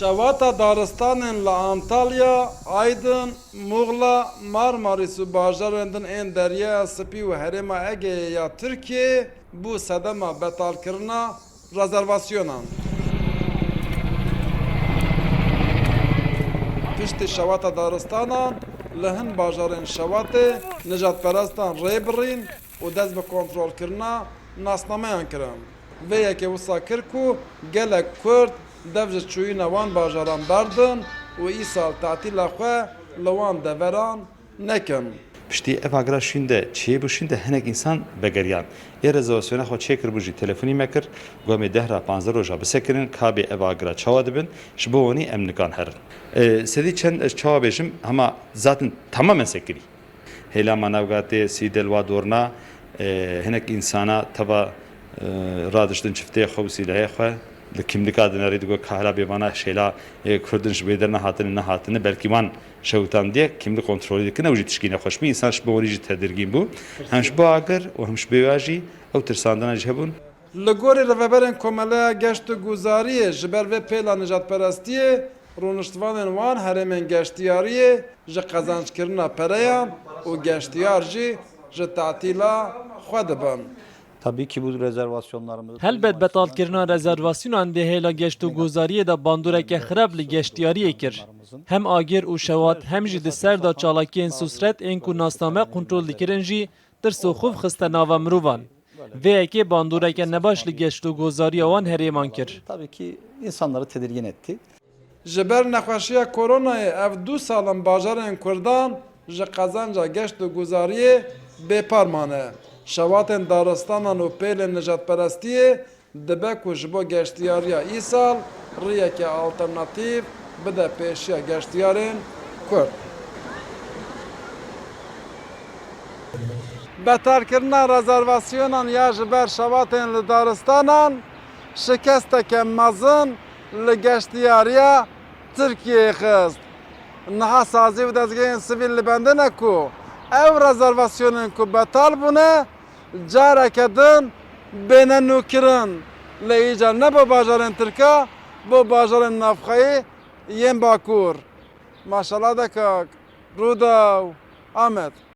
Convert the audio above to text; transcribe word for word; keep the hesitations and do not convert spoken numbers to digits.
Şewata daristanên li Antalya, Aydin, Muxla, Marmarîs û bajarên din ên Derya Spî û Herêma Egeyê ya Tirkiyeyê bû sedema betalkirina rezervasyonan. Piştî şewata daristanan li hin bajarên şewatê nijadperestan rê birîn û dest bi kontrolkirina nasnameyan kirin. Vê yekê wisa kir ku gelek Kurd dev ji çûyîna wan bajaran berdin û îsal tatîla xwe li wan deveran nekin. Piştî ev agira şûnde çêbû, şûnde hinek însan vegeriyan. Ê rezervasyona xwe çêkiribû jî telefonî me kir. Got, em ê deh ra panzdeh roja bisekirin, ka bê ev agira çawa dibin, ji bo wanî em nikan herin. E, sedî çend ez çawa bêjim, hema zaten tamamen sekirî. Hêla manavgatê sî del wa dorna, e, hinek însana teva, e, radiştin çiftê xwe û sîlehê xwe li kimlika dinerî digot ka hela bê vana hêla, e, Kurdin ji wê der nehatine, nehatine, belkî wan şewtandiye, kimlik kontrolî dikine û jî tişkî nexweş bû. Însan ji bo wanî jî tedirgîn bû. Hem ji bo agir û hem ji bo ya jî ew tirsandina jî hebûn. Li gorî rêveberên Komeleya Geşt û Guzariyê, ji ber vê pêla nijadperestiyê, rûniştvanên wan herêmên geştiyariyê ji qezenckirina pereyan û geştiyar jî ji tatîla xwe dibin. Tabii ki bu rezervasyonlarımız Helbet betalkirina rezervasyonan di hêla geşt û guzariyê de bandoreke xirab li geştiyariyê kir. Hem agir û şewat hem jî di ser de çalakiyên sosret ên ku nasname kontrol dikirin jî tirs û xûf xiste nava mirovan. Vê yekê bandoreke nebaş li geşt û gozariya wan herêman kir. Tabii ki insanları tedirgin etti. Ji ber nexweşiya koronayê ev du sal in bajarên Kurdan ji qezenca geşt û guzariyê bêpar mane. Şewatên daristanan û pêlên nijadperestiyê dibe ku ji bo geştiyariya îsal riyeke alternatîf bide pêşiya geştiyarên Kurd. Betalkirina rezervasyonan ya ji ber şewatên li daristanan şikesteke mezin li geştiyariya Tirkiyeyê xist. Niha sazî û dezgehên sivîl li bendine ku ew rezervasyonên ku betal bûne, careke din bêne nûkirin. Lê îcar ne bo bajarên Tirka, bo bajarên navxweyî yên Bakur. Maşala dekak, Rûdaw, Amed.